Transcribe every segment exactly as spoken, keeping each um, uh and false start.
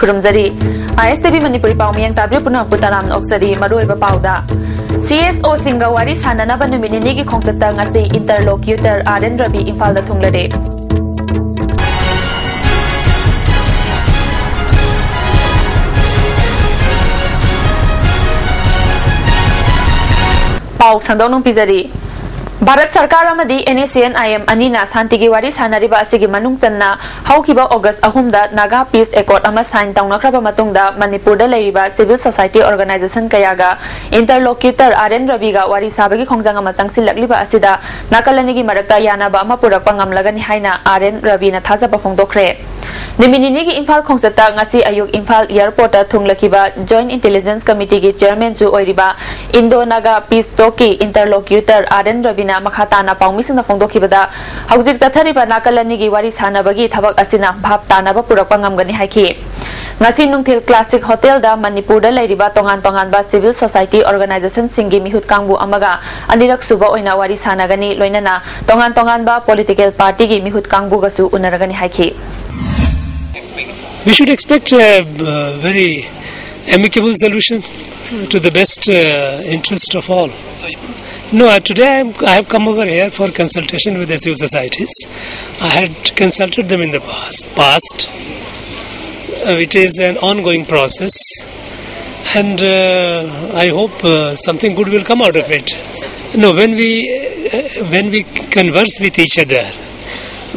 ꯈꯨꯔꯨꯝꯖꯔꯤ꯫ ꯑꯥꯏ ꯑꯦꯁ T V Manipuri ꯄꯥꯎ ꯃꯤꯌꯦꯡ ꯇꯥꯕꯤꯔꯤꯕ ꯄꯨꯝꯅꯃꯛꯄꯨ ꯇꯔꯥꯝꯅ ꯑꯣꯛꯆꯔꯤ꯫ ꯃꯔꯨꯑꯣꯏꯕ ꯄꯥꯎꯗ, ꯁꯤ ꯑꯦꯁ ꯑꯣꯁꯤꯡꯒ ꯋꯥꯔꯤ ꯁꯥꯅꯅꯕ ꯅꯨꯃꯤꯠ ꯅꯤꯅꯤꯒꯤ ꯈꯣꯡꯆꯠꯇ ꯉꯁꯤ interlocutor ꯑꯥꯔ ꯑꯦꯟ ꯔꯕꯤ ꯏꯝꯐꯥꯜꯗ ꯊꯨꯡꯂꯔꯦ꯫ ꯄꯥꯎ ꯁꯟꯗꯣꯛꯅ ꯄꯤꯖꯔꯤ꯫ ꯚꯥꯔꯠ ꯁꯔꯀꯥꯔ ꯑꯃꯗꯤ and S C and I M ꯑꯅꯤꯅ ꯁꯥꯟꯇꯤꯒꯤ ꯋꯥꯔꯤ ꯁꯥꯅꯔꯤꯕ ꯑꯁꯤꯒꯤ ꯃꯅꯨꯡ ꯆꯟꯅ ꯍꯧꯈꯤꯕ ꯑꯣꯒꯁ ꯑꯍꯨꯝꯗ ꯅꯥꯒꯥ peace accord ꯑꯃ sign ꯇꯧꯅꯈ꯭ꯔꯕ ꯃꯇꯨꯡꯗ ꯃꯅꯤꯄꯨꯔꯗ ꯂꯩꯔꯤꯕ civil society organization ꯀꯌꯥꯒ interlocutor ꯑꯥꯔ ꯑꯦꯟ ꯔꯕꯤꯒ ꯋꯥꯔꯤ ꯁꯥꯕꯒꯤ ꯈꯣꯡꯖꯪ ꯑꯃ ꯆꯪꯁꯤꯜꯂꯛꯂꯤꯕ ꯑꯁꯤꯗ ꯅꯥꯀꯜ ꯑꯅꯤꯒꯤ ꯃꯔꯛꯇ ꯌꯥꯅꯕ ꯑꯃ ꯄꯨꯔꯛꯄ ꯉꯝꯂꯒꯅꯤ ꯍꯥꯏꯅ ꯑꯥꯔ ꯑꯦꯟ ꯔꯕꯤꯅ ꯊꯥꯖꯕ ꯐꯣꯡꯗꯣꯛꯈ꯭ꯔꯦ꯫ ꯅꯨꯃꯤꯠ ꯅꯤꯅꯤꯒꯤ ꯏꯝꯐꯥꯜ ꯈꯣꯡꯆꯠꯇ ꯉꯁꯤ ꯑꯌꯨꯛ ꯏꯝꯐꯥꯜ airport ꯊꯨꯡꯂꯈꯤꯕ Joint Intelligence Committeeꯒꯤ chairmanꯁꯨ ꯑꯣꯏꯔꯤꯕ Indo Naga Peace Talkꯀꯤ interlocutor ꯑꯥꯔ ꯑꯦꯟ ꯔꯕꯤꯅ ꯃꯈꯥ ꯇꯥꯅ ꯄꯥꯎꯃꯤꯁꯤꯡꯅ ꯐꯣꯡꯗꯣꯛꯈꯤꯕꯗ, ꯍꯧꯖꯤꯛ ꯆꯠꯊꯔꯤꯕ ꯅꯥꯀꯜ ꯑꯅꯤꯒꯤ ꯋꯥꯔꯤ ꯁꯥꯅꯕꯒꯤ ꯊꯕꯛ ꯑꯁꯤꯅ ꯚꯥꯞ ꯇꯥꯅꯕ ꯄꯨꯔꯛꯄ ꯉꯝꯒꯅꯤ ꯍꯥꯏꯈꯤ꯫ ꯉꯁꯤ ꯅꯨꯡꯊꯤꯜ Classic Hotelꯗ ꯃꯅꯤꯄꯨꯔꯗ ꯂꯩꯔꯤꯕ ꯇꯣꯉꯥꯟ ꯇꯣꯉꯥꯟꯕ civil society organizationꯁꯤꯡꯒꯤ ꯃꯤꯍꯨꯠ ꯀꯥꯡꯕꯨ ꯑꯃꯒ ꯑꯅꯤꯔꯛ ꯁꯨꯕ ꯑꯣꯏꯅ ꯋꯥꯔꯤ ꯁꯥꯅꯒꯅꯤ, ꯂꯣꯏꯅꯅ ꯇꯣꯉꯥꯟ ꯇꯣꯉꯥꯟꯕ political partyꯒꯤ ꯃꯤꯍꯨꯠ ꯀꯥꯡꯕꯨꯒꯁꯨ ꯎꯅꯔꯒꯅꯤ ꯍꯥꯏꯈꯤ꯫ We should expect a, uh, very amicable solution to the best, uh, interest of all. No, uh, today I, am, I have come over here for consultation with the civil societies. I had consulted them in the past. Past. Uh, it is an ongoing process, and uh, I hope uh, something good will come out of it. No, when we uh, when we converse with each other,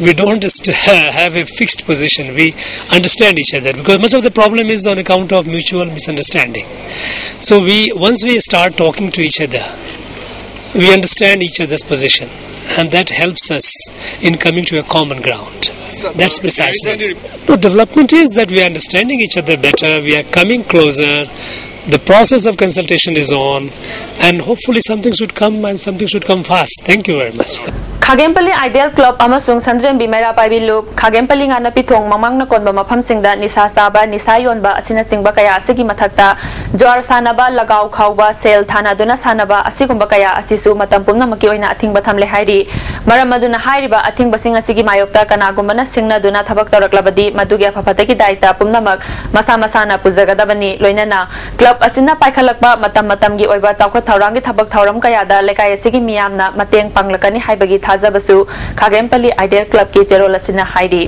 we don't just have a fixed position. We understand each other, because much of the problem is on account of mutual misunderstanding. So we, once we start talking to each other, we understand each other's position, and that helps us in coming to a common ground. That's precisely. No, development is that we are understanding each other better, we are coming closer, the process of consultation is on, And hopefully something should come and something should come fast. Thank you very much. ꯈꯥꯒꯦꯝꯄꯜꯂꯤ ideal club ꯑꯃꯁꯨꯡ ꯁꯟꯗ꯭ꯔꯦꯝꯕꯤ ꯃꯩꯔꯥ ꯄꯥꯏꯕꯤ ꯂꯨꯞ, ꯈꯥꯒꯦꯝꯄꯜꯂꯤ ꯉꯥꯅꯄꯤ ꯊꯣꯡ ꯃꯃꯥꯡꯅ ꯀꯣꯟꯕ ꯃꯐꯝꯁꯤꯡꯗ ꯅꯤꯁꯥ ꯆꯥꯕ, ꯅꯤꯁꯥ ꯌꯣꯟꯕ ꯑꯁꯤꯅꯆꯤꯡꯕ ꯀꯌꯥ ꯑꯁꯤꯒꯤ ꯃꯊꯛꯇ ꯖ꯭ꯋꯥꯔ ꯁꯥꯟꯅꯕ, ꯂꯒꯥꯎ ꯈꯥꯎꯕ, ꯁꯦꯜ ꯊꯥꯅꯗꯨꯅ ꯁꯥꯟꯅꯕ ꯑꯁꯤꯒꯨꯝꯕ ꯀꯌꯥ ꯑꯁꯤꯁꯨ ꯃꯇꯝ ꯄꯨꯝꯅꯃꯛꯀꯤ ꯑꯣꯏꯅ ꯑꯊꯤꯡꯕ ꯊꯝꯂꯦ ꯍꯥꯏꯔꯤ꯫ ꯃꯔꯝ ꯑꯗꯨꯅ ꯍꯥꯏꯔꯤꯕ ꯑꯊꯤꯡꯕꯁꯤꯡ ꯑꯁꯤꯒꯤ ꯃꯥꯌꯣꯛꯇ ꯀꯅꯥꯒꯨꯝꯕꯅ ꯁꯤꯡꯅꯗꯨꯅ ꯊꯕꯛ ꯇꯧꯔꯛꯂꯕꯗꯤ ꯃꯗꯨꯒꯤ ꯑꯐ ꯐꯠꯇꯒꯤ ꯗꯥꯏꯇ ꯄꯨꯝꯅꯃꯛ ꯃꯁꯥ ꯃꯁꯥꯅ ꯄꯨꯖꯒꯗꯕꯅꯤ꯫ ꯂꯣꯏꯅꯅ ꯀ꯭ꯂꯕ ꯑꯁꯤꯅ ꯄꯥꯏꯈꯠꯂꯛꯄ ꯃꯇꯝ ꯃꯇꯝꯒꯤ ꯑꯣꯏꯕ ꯆꯥꯎꯈꯠ ꯊꯧꯔꯥꯡꯒꯤ ꯊꯕꯛ ꯊꯧꯔꯝ ꯀꯌꯥꯗ ꯂꯩꯀꯥꯏ ꯑꯁꯤꯒꯤ ꯃꯤꯌꯥꯝꯅ ꯃꯇꯦꯡ ꯄꯥꯡꯂꯛꯀꯅꯤ ꯍꯥꯏꯕꯒꯤ ꯊꯥꯖꯕꯁꯨ ꯈꯥꯒꯦꯝꯄꯜꯂꯤ ꯑꯥꯏꯗꯤꯌꯦꯜ ꯀ꯭ꯂꯕꯀꯤ ꯆꯦꯔꯣꯜ ꯑꯁꯤꯅ ꯍꯥꯏꯔꯤ꯫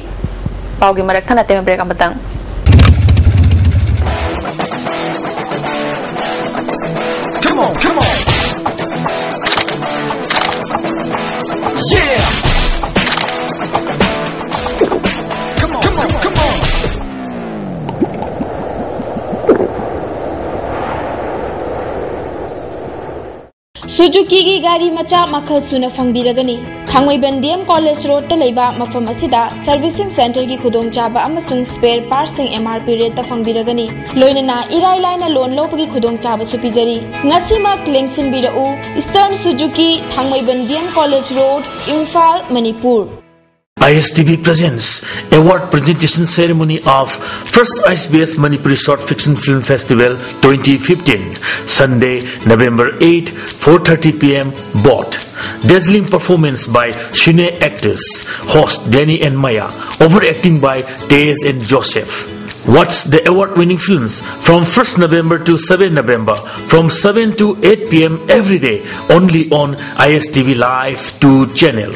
ꯄꯥꯎꯒꯤ ꯃꯔꯛ ꯊꯠꯅ ꯇꯦꯝ ꯕ꯭ꯔꯦꯛ ꯑꯃꯇꯪ꯫ Come on, come on. Yeah. Come on, come on, come on. ꯁꯨꯖꯨꯀꯤꯒꯤ ꯒꯥꯔꯤ ꯃꯆꯥ ꯃꯈꯜ ꯁꯨꯅ ꯐꯪꯕꯤꯔꯒꯅꯤ꯫ ꯊꯥꯡꯃꯩꯕꯟ ꯗꯤ ꯑꯦꯝ ꯀꯣꯂꯦꯖ ꯔꯣꯗꯇ ꯂꯩꯕ ꯃꯐꯝ ꯑꯁꯤꯗ ꯁꯔꯚꯤꯁꯤꯡ ꯁꯦꯟꯇꯔꯒꯤ ꯈꯨꯗꯣꯡꯆꯥꯕ ꯑꯃꯁꯨꯡ ꯁ꯭ꯄꯦꯌꯔ ꯄꯥꯔꯠꯁꯤꯡ ꯑꯦꯝ ꯑꯥꯔ ꯄꯤ ꯔꯦꯠꯇ ꯐꯪꯕꯤꯔꯒꯅꯤ꯫ ꯂꯣꯏꯅꯅ ꯏꯔꯥꯏ ꯂꯥꯏꯅ ꯂꯣꯟ ꯂꯧꯕꯒꯤ ꯈꯨꯗꯣꯡꯆꯥꯕꯁꯨ ꯄꯤꯖꯔꯤ꯫ ꯉꯁꯤꯃꯛ ꯂꯦꯡꯁꯤꯟꯕꯤꯔꯛꯎ, ꯏꯁꯇꯔꯟ ꯁꯨꯖꯨꯀꯤ, Thangmeiband D M college road, Imphal, Manipur. I S T V presents award presentation ceremony of First I S B S Manipuri Short Fiction Film Festival twenty fifteen, Sunday, November eighth, four thirty p m, Bot. Dazzling performance by Shine actors, host Danny and Maya, overacting by Tej and Joseph. Watch the award-winning films from first November to seven November, from seven to eight p m every day, only on I S T V Live two channel.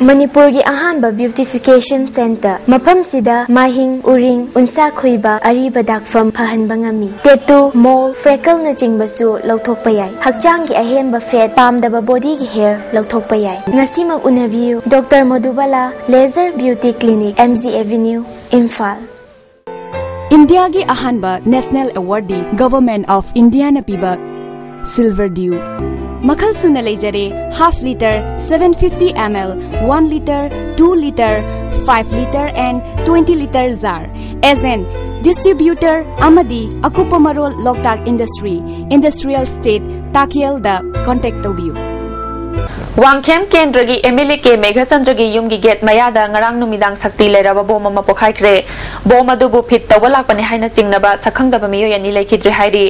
ꯃꯅꯤꯄꯨꯔꯒꯤ ꯑꯍꯥꯟꯕ beautification centre. ꯃꯐꯝꯁꯤꯗ ꯃꯥꯏꯍꯤꯡ, ꯎꯔꯤꯡ, ꯎꯟꯁꯥ ꯈꯣꯏꯕ, ꯑꯔꯤꯕ ꯗꯥꯛꯐꯝ ꯐꯍꯟꯕ ꯉꯝꯃꯤ꯫ Tattoo, ꯃꯣꯜ, ꯐ꯭ꯔꯦꯀꯜꯅꯆꯤꯡꯕꯁꯨ ꯂꯧꯊꯣꯛꯄ ꯌꯥꯏ꯫ ꯍꯛꯆꯥꯡꯒꯤ ꯑꯍꯦꯟꯕ ꯐꯦꯠ, ꯄꯥꯝꯗꯕ ꯕꯣꯗꯤꯒꯤ ꯍꯦꯌꯔ ꯂꯧꯊꯣꯛꯄ ꯌꯥꯏ꯫ ꯉꯁꯤꯃꯛ ꯎꯅꯕꯤꯌꯨ꯫ Doctor Modubala, laser beauty clinic, M G avenue, Imphal. ꯏꯟꯗꯤꯌꯥꯒꯤ ꯑꯍꯥꯟꯕ ꯅꯦꯁꯅꯦꯜ ꯑꯦꯋꯥꯔꯗꯤ ꯒꯚꯔꯟꯃꯦꯟꯠ ꯑꯣꯐ ꯏꯟꯗꯤꯌꯥꯅ ꯄꯤꯕ ꯁꯤꯜꯚꯔ ꯗ꯭ꯌꯨ꯫ ꯃꯈꯜ ꯁꯨꯅ ꯂꯩꯖꯔꯦ, half litre, seven fifty M L, one litre, two litre, five litre and twenty litre jar, as and Distributor ꯑꯃꯗꯤ ꯑꯀꯨꯞꯄ ꯃꯔꯣꯜ ꯂꯣꯛꯇꯥꯛ Industry, Industrial Estate, ꯇꯥꯀꯦꯜꯗ contact ꯇꯧꯕꯤꯌꯨ꯫ ꯋꯥꯡꯈꯦꯝ ꯀꯦꯟꯗ꯭ꯔꯒꯤ MLA ꯀꯦ ꯃꯦꯘꯆꯟꯗ꯭ꯔꯒꯤ ꯌꯨꯝꯒꯤ gate ꯃꯌꯥꯗ ꯉꯔꯥꯡ ꯅꯨꯃꯤꯗꯥꯡ ꯁꯛꯇꯤ ꯂꯩꯔꯕ bomb ꯑꯃ ꯄꯣꯈꯥꯏꯈ꯭ꯔꯦ꯫ Bomb ꯑꯗꯨꯕꯨ fit ꯇꯧꯕ ꯂꯥꯛꯄꯅꯤ ꯍꯥꯏꯅ ꯆꯤꯡꯅꯕ ꯁꯛꯈꯪꯗꯕ ꯃꯤꯑꯣꯏ ꯑꯅꯤ ꯂꯩꯈꯤꯗ꯭ꯔꯦ ꯍꯥꯏꯔꯤ꯫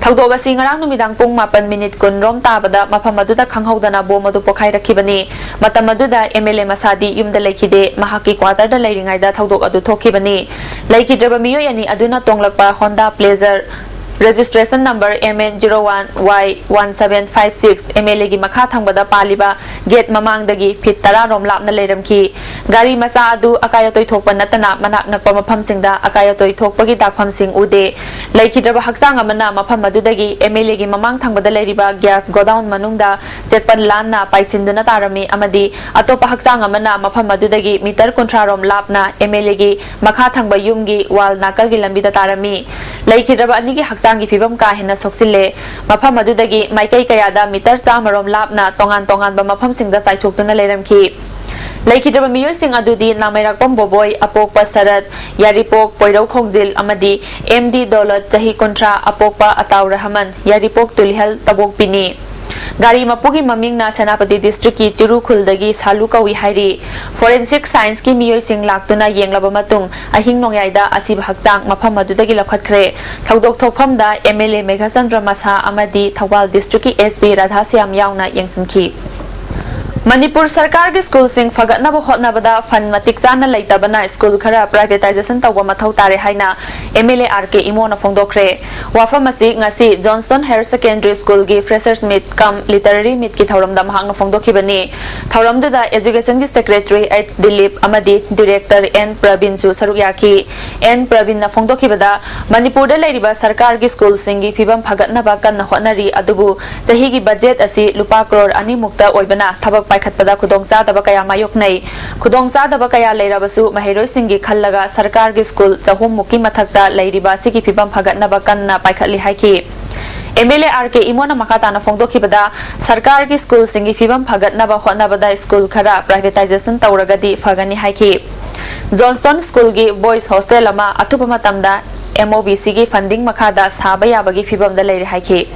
ꯊꯧꯗꯣꯛ ꯑꯁꯤ ꯉꯔꯥꯡ ꯅꯨꯃꯤꯗꯥꯡ ꯄꯨꯡ ꯃꯥꯄꯟ minute ꯀꯨꯟ ꯔꯣꯝ ꯇꯥꯕꯗ ꯃꯐꯝ ꯑꯗꯨꯗ ꯈꯪꯍꯧꯗꯅ bomb ꯑꯗꯨ ꯄꯣꯈꯥꯏꯔꯛꯈꯤꯕꯅꯤ꯫ ꯃꯇꯝ ꯑꯗꯨꯗ MLA ꯃꯁꯥꯗꯤ ꯌꯨꯝꯗ ꯂꯩꯈꯤꯗꯦ, ꯃꯍꯥꯛꯀꯤ quarterꯗ ꯂꯩꯔꯤꯉꯩꯗ ꯊꯧꯗꯣꯛ ꯑꯗꯨ ꯊꯣꯛꯈꯤꯕꯅꯤ꯫ ꯂꯩꯈꯤꯗ꯭ꯔꯕ ꯃꯤꯑꯣꯏ ꯑꯅꯤ ꯑꯗꯨꯅ ꯇꯣꯡꯂꯛꯄ Honda Pleasure, registration number M N zero one Y one seven five six, MLAꯒꯤ ꯃꯈꯥ ꯊꯪꯕꯗ ꯄꯥꯜꯂꯤꯕ gate ꯃꯃꯥꯡꯗꯒꯤ feet ꯇꯔꯥ ꯔꯣꯝ ꯂꯥꯞꯅ ꯂꯩꯔꯝꯈꯤ꯫ ꯒꯥꯔꯤ ꯃꯆꯥ ꯑꯗꯨ ꯑꯀꯥꯏ ꯑꯇꯣꯏ ꯊꯣꯛꯄ ꯅꯠꯇꯅ ꯃꯅꯥꯛ ꯅꯛꯄ ꯃꯐꯝꯁꯤꯡꯗ ꯑꯀꯥꯏ ꯑꯇꯣꯏ ꯊꯣꯛꯄꯒꯤ ꯗꯥꯛꯐꯝꯁꯤꯡ ꯎꯗꯦ꯫ ꯂꯩꯈꯤꯗ꯭ꯔꯕ ꯍꯛꯆꯥꯡ ꯑꯃꯅ ꯃꯐꯝ ꯑꯗꯨꯗꯒꯤ MLAꯒꯤ ꯃꯃꯥꯡ ꯊꯪꯕꯗ ꯂꯩꯔꯤꯕ gas godown ꯃꯅꯨꯡꯗ ꯆꯦꯠꯄꯜ ꯂꯥꯟꯅ ꯄꯥꯏꯁꯤꯟꯗꯨꯅ ꯇꯥꯔꯝꯃꯤ ꯑꯃꯗꯤ ꯑꯇꯣꯞꯄ ꯍꯛꯆꯥꯡ ꯑꯃꯅ ꯃꯐꯝ ꯑꯗꯨꯗꯒꯤ meter ꯀꯨꯟꯊ꯭ꯔꯥ ꯔꯣꯝ ꯂꯥꯞꯅ MLAꯒꯤ ꯃꯈꯥ ꯊꯪꯕ ꯌꯨꯝꯒꯤ wall ꯅꯥꯀꯜꯒꯤ ꯂꯝꯕꯤꯗ ꯇꯥꯔꯝꯃꯤ꯫ ꯂꯩꯈꯤꯗ꯭ꯔꯕ ꯑꯅꯤꯒꯤ ꯍꯛꯆꯥꯡꯒꯤ ꯐꯤꯕꯝ ꯀꯥ ꯍꯦꯟꯅ ꯁꯣꯛꯆꯤꯜꯂꯦ꯫ ꯃꯐꯝ ꯑꯗꯨꯗꯒꯤ ꯃꯥꯏꯀꯩ ꯀꯌꯥꯗ meter ꯆꯥꯝꯃ ꯔꯣꯝ ꯂꯥꯞꯅ ꯇꯣꯉꯥꯟ ꯇꯣꯉꯥꯟꯕ ꯃꯐꯝꯁꯤꯡꯗ ꯆꯥꯏꯊꯣꯛꯇꯨꯅ ꯂꯩꯔꯝꯈꯤ꯫ ꯂꯩꯈꯤꯗ꯭ꯔꯕ ꯃꯤꯑꯣꯏꯁꯤꯡ ꯑꯗꯨꯗꯤ ꯅꯥꯃꯩꯔꯥꯛꯄꯝ ꯕꯣꯕꯣꯏ, ꯑꯄꯣꯛꯄ ꯁꯔꯠ, ꯌꯥꯔꯤꯄꯣꯛ ꯄꯣꯏꯔꯧ ꯈꯣꯡꯖꯤꯜ ꯑꯃꯗꯤ M D ꯗꯣꯂꯠ, ꯆꯍꯤ ꯀꯨꯟꯊ꯭ꯔꯥ, ꯑꯄꯣꯛꯄ ꯑꯇꯥꯎ ꯔꯍꯃꯟ, ꯌꯥꯔꯤꯄꯣꯛ ꯇꯨꯂꯤꯍꯜ ꯇꯕꯣꯛꯄꯤꯅꯤ꯫ ꯒꯥꯔꯤ ꯃꯄꯨꯒꯤ ꯃꯃꯤꯡꯅ ꯁꯦꯅꯥꯄꯇꯤ districtꯀꯤ ꯆꯤꯔꯨ ꯈꯨꯜꯗꯒꯤ ꯁꯥꯂꯨ ꯀꯧꯏ ꯍꯥꯏꯔꯤ꯫ Forensic scienceꯀꯤ ꯃꯤꯑꯣꯏꯁꯤꯡ ꯂꯥꯛꯇꯨꯅ ꯌꯦꯡꯂꯕ ꯃꯇꯨꯡ ꯑꯍꯤꯡ ꯅꯣꯡꯌꯥꯏꯗ ꯑꯁꯤꯕ ꯍꯛꯆꯥꯡ ꯃꯐꯝ ꯑꯗꯨꯗꯒꯤ ꯂꯧꯈꯠꯈ꯭ꯔꯦ꯫ ꯊꯧꯗꯣꯛ ꯊꯣꯛꯐꯝꯗ MLA ꯃꯦꯘꯆꯟꯗ꯭ꯔ ꯃꯁꯥ ꯑꯃꯗꯤ ꯊꯧꯕꯥꯜ districtꯀꯤ SP ꯔꯥꯙꯥꯁ꯭ꯌꯥꯝ ꯌꯥꯎꯅ ꯌꯦꯡꯁꯤꯟꯈꯤ꯫ ꯃꯅꯤꯄꯨꯔ ꯁꯔꯀꯥꯔꯒꯤ schoolꯁꯤꯡ ꯐꯒꯠꯅꯕ ꯍꯣꯠꯅꯕꯗ fund ꯃꯇꯤꯛ ꯆꯥꯅ ꯂꯩꯇꯕꯅ school ꯈꯔ privatisation ꯇꯧꯕ ꯃꯊꯧ ꯇꯥꯔꯦ ꯍꯥꯏꯅ MLA R K ꯏꯃꯣꯅ ꯐꯣꯡꯗꯣꯛꯈ꯭ꯔꯦ꯫ ꯋꯥꯐꯝ ꯑꯁꯤ ꯉꯁꯤ Johnston Higher Secondary Schoolꯒꯤ Freshers Meet cum Literary Meetꯀꯤ ꯊꯧꯔꯝꯗ ꯃꯍꯥꯛꯅ ꯐꯣꯡꯗꯣꯛꯈꯤꯕꯅꯤ꯫ ꯊꯧꯔꯝꯗꯨꯗ Educationꯒꯤ Secretary H ꯗꯤꯂꯤꯞ ꯑꯃꯗꯤ Director N ꯄ꯭ꯔꯕꯤꯟꯁꯨ ꯁꯔꯨꯛ ꯌꯥꯈꯤ꯫ N ꯄ꯭ꯔꯕꯤꯟꯅ ꯐꯣꯡꯗꯣꯛꯈꯤꯕꯗ, ꯃꯅꯤꯄꯨꯔꯗ ꯂꯩꯔꯤꯕ ꯁꯔꯀꯥꯔꯒꯤ schoolꯁꯤꯡꯒꯤ ꯐꯤꯕꯝ ꯐꯒꯠꯅꯕ ꯀꯟꯅ ꯍꯣꯠꯅꯔꯤ, ꯑꯗꯨꯕꯨ ꯆꯍꯤꯒꯤ budget ꯑꯁꯤ ꯂꯨꯄꯥ ꯀ꯭ꯔꯣꯔ ꯑꯅꯤꯃꯨꯛꯇ ꯑꯣꯏꯕꯅ ꯊꯕꯛ ꯄꯥꯏꯈꯠꯄꯗ ꯈꯨꯗꯣꯡꯆꯥꯗꯕ ꯀꯌꯥ ꯃꯥꯌꯣꯛꯅꯩ꯫ ꯈꯨꯗꯣꯡꯆꯥꯗꯕ ꯀꯌꯥ ꯂꯩꯔꯕꯁꯨ ꯃꯍꯩꯔꯣꯏꯁꯤꯡꯒꯤ ꯈꯜꯂꯒ ꯁꯔꯀꯥꯔꯒꯤ school ꯆꯍꯨꯝꯃꯨꯛꯀꯤ ꯃꯊꯛꯇ ꯂꯩꯔꯤꯕ ꯑꯁꯤꯒꯤ ꯐꯤꯕꯝ ꯐꯒꯠꯅꯕ ꯀꯟꯅ ꯄꯥꯏꯈꯠꯂꯤ ꯍꯥꯏꯈꯤ꯫ MLA R K ꯏꯃꯣꯅ ꯃꯈꯥ ꯇꯥꯅ ꯐꯣꯡꯗꯣꯛꯈꯤꯕꯗ, ꯁꯔꯀꯥꯔꯒꯤ schoolꯁꯤꯡꯒꯤ ꯐꯤꯕꯝ ꯐꯒꯠꯅꯕ ꯍꯣꯠꯅꯕꯗ school ꯈꯔ privatisation ꯇꯧꯔꯒꯗꯤ ꯐꯒꯅꯤ ꯍꯥꯏꯈꯤ꯫ ꯖꯣꯟꯁꯇꯣꯟ ꯁ꯭ꯀꯨꯜꯒꯤ ꯕꯣꯏꯁ ꯍꯣꯁꯇꯦꯜ ꯑꯃ ꯑꯊꯨꯕ ꯃꯇꯝꯗ MOBCꯒꯤ ꯐꯟꯗꯤꯡ ꯃꯈꯥꯗ ꯁꯥꯕ ꯌꯥꯕꯒꯤ ꯐꯤꯚꯝꯗ ꯂꯩꯔꯦ ꯍꯥꯏꯈꯤ꯫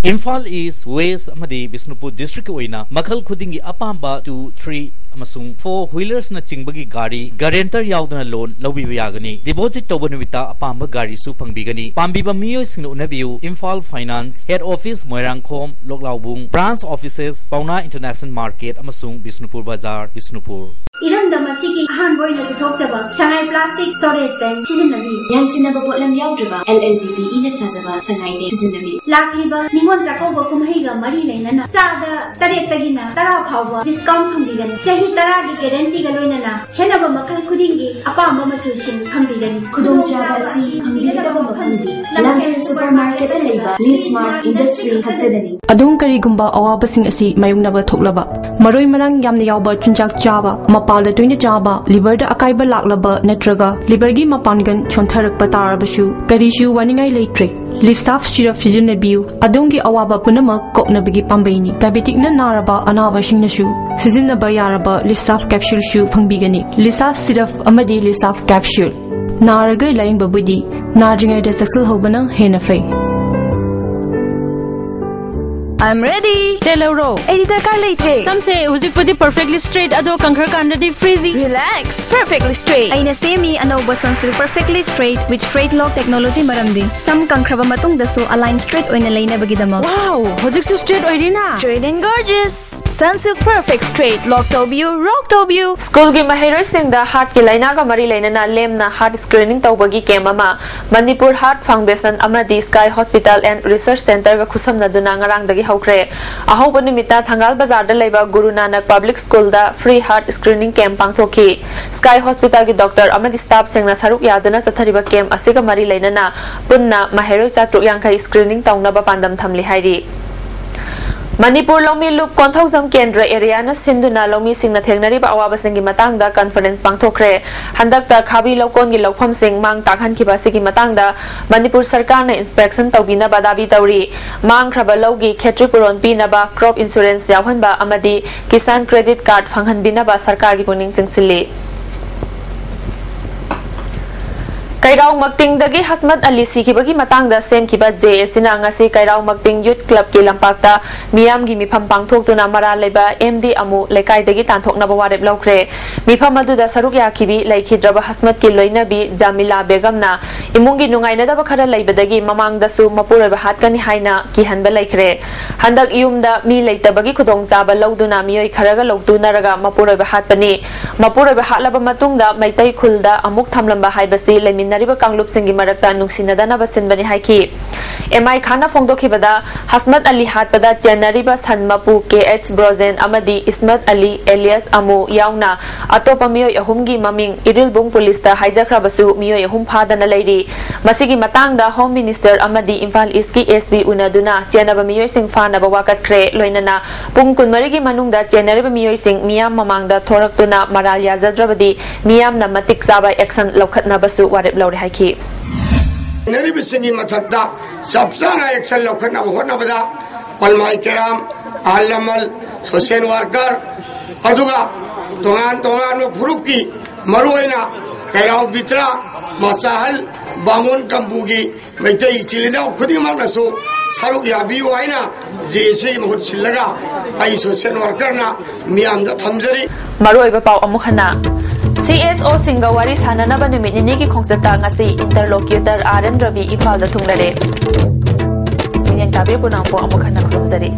ꯏꯝꯐꯥꯜ ꯏꯁ, ꯋꯦꯁ ꯑꯃꯗꯤ ꯕꯤꯁꯅꯨꯄꯨꯔ ꯗꯤꯁꯇ꯭ꯔꯤꯛꯀꯤ ꯑꯣꯏꯅ ꯃꯈꯜ ꯈꯨꯗꯤꯡꯒꯤ ꯑꯄꯥꯝꯕ two, three ꯑꯃꯁꯨꯡ four wheelersꯅ ꯆꯤꯡꯕꯒꯤ ꯒꯥꯔꯤ guarantor ꯌꯥꯎꯗꯅ loan ꯂꯧꯕꯤꯕ ꯌꯥꯒꯅꯤ꯫ Deposit ꯇꯧꯕ ꯅꯨꯃꯤꯠꯇ ꯑꯄꯥꯝꯕ ꯒꯥꯔꯤꯁꯨ ꯐꯪꯕꯤꯒꯅꯤ꯫ ꯄꯥꯝꯕꯤꯕ ꯃꯤꯑꯣꯏꯁꯤꯡꯅ ꯎꯅꯕꯤꯌꯨ, Imphal finance, head office Moirangkhom, ꯂꯣꯛꯂꯥꯎꯕꯨꯡ, branch offices ꯄꯥꯎꯅꯥ International Market ꯑꯃꯁꯨꯡ ꯕꯤꯁꯅꯨꯄꯨꯔ ꯕꯖꯥꯔ, ꯕꯤꯁꯅꯨꯄꯨꯔ꯫ ꯏꯔꯝꯗꯝ ꯑꯁꯤꯒꯤ ꯑꯍꯥꯟꯕ ꯑꯣꯏꯅ ꯄꯨꯊꯣꯛꯆꯕ ꯁꯉꯥꯏ plastic storage tank ꯁꯤꯖꯤꯟꯅꯕꯤꯌꯨ꯫ ꯌꯥꯟꯁꯤꯟꯅꯕ ꯄꯣꯠꯂꯝ ꯌꯥꯎꯗ꯭ꯔꯕ LLDPEꯅ ꯁꯥꯖꯕ ꯁꯉꯥꯏ tank ꯁꯤꯖꯤꯟꯅꯕꯤꯌꯨ꯫ ꯂꯥꯛꯂꯤꯕ ꯅꯤꯉꯣꯜ ꯆꯥꯛꯀꯧꯕ ꯀꯨꯝꯍꯩꯒ ꯃꯔꯤ ꯂꯩꯅꯅ ꯆꯥꯗ ꯇꯔꯦꯠꯇꯒꯤꯅ ꯇꯔꯥ ꯐꯥꯎꯕ discount ꯐꯪꯕꯤꯒꯅꯤ꯫ ꯆꯍꯤ ꯇꯔꯥꯒꯤ guaranteeꯒ ꯂꯣꯏꯅꯅ ꯈꯦꯠꯅꯕ ꯃꯈꯜ ꯈꯨꯗꯤꯡꯒꯤ ꯑꯄꯥꯝꯕ ꯃꯆꯨꯁꯤꯡ ꯐꯪꯕꯤꯒꯅꯤ꯫ ꯈꯨꯗꯣꯡꯆꯥꯕ ꯑꯁꯤ ꯐꯪꯕꯤꯒꯗꯕ ꯃꯐꯝꯗꯤ ꯂꯝꯐꯦꯜ supermarketꯇ ꯂꯩꯕ Lee Smart Industry ꯈꯛꯇꯗꯅꯤ꯫ ꯑꯗꯣꯝ ꯀꯔꯤꯒꯨꯝꯕ ꯑꯋꯥꯕꯁꯤꯡ ꯑꯁꯤ ꯃꯥꯌꯣꯛꯅꯕ ꯊꯣꯛꯂꯕ, ꯃꯔꯣꯏ ꯃꯔꯥꯡ ꯌꯥꯝꯅ ꯌꯥꯎꯕ ꯆꯤꯟꯖꯥꯛ ꯆꯥꯕ, ꯃꯄꯥꯜꯗ ꯇꯣꯏꯅ ꯆꯥꯕ, liverꯗ ꯑꯀꯥꯏꯕ ꯂꯥꯛꯂꯕ ꯅꯠꯇ꯭ꯔꯒ liverꯒꯤ ꯃꯄꯥꯡꯒꯜ ꯁꯣꯟꯊꯔꯛꯄ ꯇꯥꯔꯕꯁꯨ ꯀꯔꯤꯁꯨ ꯋꯥꯅꯤꯡꯉꯥꯏ ꯂꯩꯇ꯭ꯔꯦ꯫ Livsaf syrup ꯁꯤꯖꯤꯟꯅꯕꯤꯌꯨ, ꯑꯗꯣꯝꯒꯤ ꯑꯋꯥꯕ ꯄꯨꯝꯅꯃꯛ ꯀꯣꯛꯅꯕꯒꯤ ꯄꯥꯝꯕꯩꯅꯤ꯫ Diabeticꯅ ꯅꯥꯔꯕ ꯑꯅꯥꯕꯁꯤꯡꯅꯁꯨ ꯁꯤꯖꯤꯟꯅꯕ ꯌꯥꯔꯕ Livsaf capsuleꯁꯨ ꯐꯪꯕꯤꯒꯅꯤ꯫ Livsaf syrup ꯑꯃꯗꯤ Livsaf capsule꯫ ꯅꯥꯔꯒ ꯂꯥꯌꯦꯡꯕꯕꯨꯗꯤ ꯅꯥꯗ꯭ꯔꯤꯉꯩꯗ ꯆꯦꯛꯁꯤꯜꯍꯧꯕꯅ ꯍꯦꯟꯅ ꯐꯩ꯫ I'm ready. ꯇꯦꯜꯍꯧꯔꯣ꯫ ꯑꯩꯗꯤ ꯗꯔꯀꯥꯔ ꯂꯩꯇ꯭ꯔꯦ꯫ ꯁꯝꯁꯦ ꯍꯧꯖꯤꯛꯄꯨꯗꯤ perfectly straight, ꯑꯗꯣ ꯀꯪꯈ꯭ꯔꯀꯥꯟꯗꯗꯤ frizzy꯫ Relax, perfectly straight. ꯑꯩꯅ ꯁꯦꯝꯃꯤ ꯑꯅꯧꯕ Sunsilk Perfectly Straight with Straight Lock technology, ꯃꯔꯝꯗꯤ ꯁꯝ ꯀꯪꯈ꯭ꯔꯕ ꯃꯇꯨꯡꯗꯁꯨ align straight ꯑꯣꯏꯅ ꯂꯩꯅꯕꯒꯤꯗꯃꯛ꯫ Wow, ꯍꯧꯖꯤꯛꯁꯨ straight ꯑꯣꯏꯔꯤꯅ? Straight and gorgeous. Sunsilk Perfect Straight. Lock ꯇꯧꯕꯤꯌꯨ, rock ꯇꯧꯕꯤꯌꯨ꯫ ꯁ꯭ꯀꯨꯜꯒꯤ ꯃꯍꯩꯔꯣꯏꯁꯤꯡꯗ heartꯀꯤ ꯂꯥꯏꯅꯥꯒ ꯃꯔꯤ ꯂꯩꯅꯅ ꯂꯦꯝꯅ heart screening ꯇꯧꯕꯒꯤ camp ꯑꯃ Manipur Heart Foundation ꯑꯃꯗꯤ Sky Hospital and Research Centreꯒ ꯈꯨꯠꯁꯝꯅꯗꯨꯅ ꯉꯔꯥꯡꯗꯒꯤ ꯍꯧꯈ꯭ꯔꯦ꯫ ꯑꯍꯧꯕ ꯅꯨꯃꯤꯠꯇ ꯊꯪꯒꯥꯜ ꯕꯖꯥꯔꯗ ꯂꯩꯕ ꯒꯨꯔꯨ Nanak Public Schoolꯗ free heart screening camp ꯄꯥꯡꯊꯣꯛꯈꯤ꯫ Sky Hospitalꯒꯤ doctor ꯑꯃꯗꯤ staffꯁꯤꯡꯅ ꯁꯔꯨꯛ ꯌꯥꯗꯨꯅ ꯆꯠꯊꯔꯤꯕ camp ꯑꯁꯤꯒ ꯃꯔꯤ ꯂꯩꯅꯅ ꯄꯨꯟꯅ ꯃꯍꯩꯔꯣꯏ ꯆꯥꯇ꯭ꯔꯨꯛ ꯌꯥꯡꯈꯩ screening ꯇꯧꯅꯕ ꯄꯥꯟꯗꯝ ꯊꯝꯂꯤ ꯍꯥꯏꯔꯤ꯫ ꯃꯅꯤꯄꯨꯔ ꯂꯧꯃꯤ ꯂꯨꯞ ꯀꯣꯟꯊꯧꯖꯝ ꯀꯦꯟꯗ꯭ꯔ areaꯅ ꯁꯤꯟꯗꯨꯅ ꯂꯧꯃꯤꯁꯤꯡꯅ ꯊꯦꯡꯅꯔꯤꯕ ꯑꯋꯥꯕꯁꯤꯡꯒꯤ ꯃꯇꯥꯡꯗ conference ꯄꯥꯡꯊꯣꯛꯈ꯭ꯔꯦ꯫ ꯍꯟꯗꯛꯇ ꯈꯥꯕꯤ ꯂꯧꯀꯣꯟꯒꯤ ꯂꯧꯐꯝꯁꯤꯡ ꯃꯥꯡ ꯇꯥꯛꯍꯟꯈꯤꯕ ꯑꯁꯤꯒꯤ ꯃꯇꯥꯡꯗ ꯃꯅꯤꯄꯨꯔ ꯁꯔꯀꯥꯔꯅ inspection ꯇꯧꯕꯤꯅꯕ ꯗꯥꯕꯤ ꯇꯧꯔꯤ꯫ ꯃꯥꯡꯈ꯭ꯔꯕ ꯂꯧꯒꯤ ꯈꯦꯇ꯭ꯔꯤ ꯄꯨꯔꯣꯟ ꯄꯤꯅꯕ, crop insurance ꯌꯥꯎꯍꯟꯕ ꯑꯃꯗꯤ ꯀꯤꯁꯥꯟ credit card ꯐꯪꯍꯟꯕꯤꯅꯕ ꯁꯔꯀꯥꯔꯒꯤ ꯄꯨꯛꯅꯤꯡ ꯆꯤꯡꯁꯤꯜꯂꯤ꯫ ꯀꯩꯔꯥꯎ ꯃꯛꯇꯤꯡꯗꯒꯤ ꯍꯁꯃꯠ ꯑꯂꯤ ꯁꯤꯈꯤꯕꯒꯤ ꯃꯇꯥꯡꯗ ꯁꯦꯝꯈꯤꯕ ꯖꯦ ꯑꯦꯁꯤꯅ ꯉꯁꯤ ꯀꯩꯔꯥꯎ ꯃꯛꯇꯤꯡ ꯌꯨꯠ ꯀ꯭ꯂꯕꯀꯤ ꯂꯝꯄꯥꯛꯇ ꯃꯤꯌꯥꯝꯒꯤ ꯃꯤꯐꯝ ꯄꯥꯡꯊꯣꯛꯇꯨꯅ ꯃꯔꯥꯜ ꯂꯩꯕ ꯑꯦꯝ ꯗꯤ ꯑꯃꯨ ꯂꯩꯀꯥꯏꯗꯒꯤ ꯇꯥꯟꯊꯣꯛꯅꯕ ꯋꯥꯔꯦꯞ ꯂꯧꯈ꯭ꯔꯦ꯫ ꯃꯤꯐꯝ ꯑꯗꯨꯗ ꯁꯔꯨꯛ ꯌꯥꯈꯤꯕꯤ ꯂꯩꯈꯤꯗ꯭ꯔꯕ ꯍꯁꯃꯠꯀꯤ ꯂꯣꯏꯅꯕꯤ ꯖꯥꯃꯤꯂꯥ ꯕꯦꯒꯝꯅ ꯏꯃꯨꯡꯒꯤ ꯅꯨꯡꯉꯥꯏꯅꯗꯕ ꯈꯔ ꯂꯩꯕꯗꯒꯤ ꯃꯃꯥꯡꯗꯁꯨ ꯃꯄꯨꯔꯣꯏꯕ ꯍꯥꯠꯀꯅꯤ ꯍꯥꯏꯅ ꯀꯤꯍꯟꯕ ꯂꯩꯈ꯭ꯔꯦ꯫ ꯍꯟꯗꯛ ꯌꯨꯝꯗ ꯃꯤ ꯂꯩꯇꯕꯒꯤ ꯈꯨꯗꯣꯡꯆꯥꯕ ꯂꯧꯗꯨꯅ ꯃꯤꯑꯣꯏ ꯈꯔꯒ ꯂꯧꯇꯨꯅꯔꯒ ꯃꯄꯨꯔꯣꯏꯕ ꯍꯥꯠꯄꯅꯤ꯫ ꯃꯄꯨꯔꯣꯏꯕ ꯍꯥꯠꯂꯕ ꯃꯇꯨꯡꯗ ꯃꯩꯇꯩ ꯈꯨꯜꯗ ꯑꯃꯨꯛ ꯊꯝꯂꯝꯕ ꯍꯥꯏꯕꯁꯤ ꯂꯩꯃꯤꯟꯅꯔꯤꯕ ꯀꯥꯡꯂꯨꯞꯁꯤꯡꯒꯤ ꯃꯔꯛꯇ ꯅꯨꯡꯁꯤꯅꯗꯅꯕ ꯁꯤꯟꯕꯅꯤ ꯍꯥꯏꯈꯤ꯫ ꯑꯦꯝ ꯑꯥꯏ ꯈꯥꯟꯅ ꯐꯣꯡꯗꯣꯛꯈꯤꯕꯗ, ꯍꯁꯃꯠ ꯑꯂꯤ ꯍꯥꯠꯄꯗ ꯆꯦꯟꯅꯔꯤꯕ ꯁꯟ ꯃꯄꯨ ꯀꯦ ꯑꯦꯆ ꯕ꯭ꯔꯣꯖꯦꯟ ꯑꯃꯗꯤ ꯏꯁꯃꯠ ꯑꯂꯤ ꯑꯦꯂꯤꯌꯥꯁ ꯑꯃꯨ ꯌꯥꯎꯅ ꯑꯇꯣꯞꯄ ꯃꯤꯑꯣꯏ ꯑꯍꯨꯝꯒꯤ ꯃꯃꯤꯡ ꯏꯔꯤꯜꯕꯨꯡ ꯄꯨꯂꯤꯁꯇ ꯍꯥꯏꯖꯈ꯭ꯔꯕꯁꯨ ꯃꯤꯑꯣꯏ ꯑꯍꯨꯝ ꯐꯥꯗꯅ ꯂꯩꯔꯤ꯫ ꯃꯁꯤꯒꯤ ꯃꯇꯥꯡꯗ ꯍꯣꯝ ꯃꯤꯅꯤꯁꯇꯔ ꯑꯃꯗꯤ ꯏꯝꯐꯥꯜ ꯏꯁꯀꯤ ꯑꯦꯁ ꯄꯤ ꯎꯅꯗꯨꯅ ꯆꯦꯟꯅꯕ ꯃꯤꯑꯣꯏꯁꯤꯡ ꯐꯥꯅꯕ ꯋꯥꯀꯠꯈ꯭ꯔꯦ꯫ ꯂꯣꯏꯅꯅ ꯄꯨꯡ ꯀꯨꯟꯃꯔꯤꯒꯤ ꯃꯅꯨꯡꯗ ꯆꯦꯟꯅꯔꯤꯕ ꯃꯤꯑꯣꯏꯁꯤꯡ ꯃꯤꯌꯥꯝ ꯃꯃꯥꯡꯗ ꯊꯣꯔꯛꯇꯨꯅ ꯃꯔꯥꯜ ꯌꯥꯖꯗ꯭ꯔꯕꯗꯤ ꯃꯤꯌꯥꯝꯅ ꯃꯇꯤꯛ ꯆꯥꯕ ꯑꯦꯛꯁꯟ ꯂꯧꯈꯠꯅꯕꯁꯨ ꯋꯥꯔꯦꯞ ꯂꯧꯔꯦ ꯍꯥꯏꯈꯤ꯫ ꯆꯦꯟꯅꯔꯤꯕꯁꯤꯡꯒꯤ ꯃꯊꯛꯇ ꯆꯞ ꯆꯥꯅ ꯑꯦꯛꯁꯟ ꯂꯧꯈꯠꯅꯕ ꯍꯣꯠꯅꯕꯗ ꯄꯜꯃꯥꯏ ꯀꯦꯔꯥꯝ, ꯑꯍꯜ ꯂꯃꯟ, ꯁꯣꯁꯤꯌꯦꯜ ꯋꯥꯔꯀꯔ, ꯑꯗꯨꯒ ꯇꯣꯉꯥꯟ ꯇꯣꯉꯥꯟꯕ ꯐꯨꯔꯨꯞꯀꯤ, ꯃꯔꯨꯑꯣꯏꯅ ꯀꯩꯔꯥꯎ ꯕꯤꯇ꯭ꯔꯥ, ꯃꯆꯥꯍꯜ, ꯕꯥꯃꯣꯟ ꯀꯝꯕꯨꯒꯤ ꯃꯩꯇꯩ ꯏꯆꯤꯜ ꯏꯅꯥꯎ ꯈꯨꯗꯤꯡꯃꯛꯅꯁꯨ ꯁꯔꯨꯛ ꯌꯥꯕꯤꯌꯨ ꯍꯥꯏꯅ ꯖꯦ ꯑꯦꯁ ꯁꯤꯒꯤ ꯃꯍꯨꯠ ꯁꯤꯜꯂꯒ ꯑꯩ ꯁꯣꯁꯤꯌꯦꯜ ꯋꯥꯔꯀꯔꯅ ꯃꯤꯌꯥꯝꯗ ꯊꯝꯖꯔꯤ꯫ ꯃꯔꯨꯑꯣꯏꯕ ꯄꯥꯎ ꯑꯃꯨꯛ ꯍꯟꯅ꯫ ꯁꯤ ꯑꯦꯁ ꯑꯣꯁꯤꯡꯒ ꯋꯥꯔꯤ ꯁꯥꯅꯅꯕ ꯅꯨꯃꯤꯠ ꯅꯤꯅꯤꯒꯤ ꯈꯣꯡꯆꯠꯇ ꯉꯁꯤ ꯏꯟꯇꯔꯂꯣꯀ꯭ꯌꯨꯇꯔ ꯑꯥꯔ ꯑꯦꯟ ꯔꯕꯤ ꯏꯝꯐꯥꯜꯗ ꯊꯨꯡꯂꯔꯦ꯫ ꯃꯤꯠꯌꯦꯡ ꯇꯥꯕꯤꯔꯤꯕ ꯄꯨꯝꯅꯃꯛꯄꯨ ꯑꯃꯨꯛ ꯍꯟꯅ ꯈꯨꯔꯨꯝꯖꯔꯤ꯫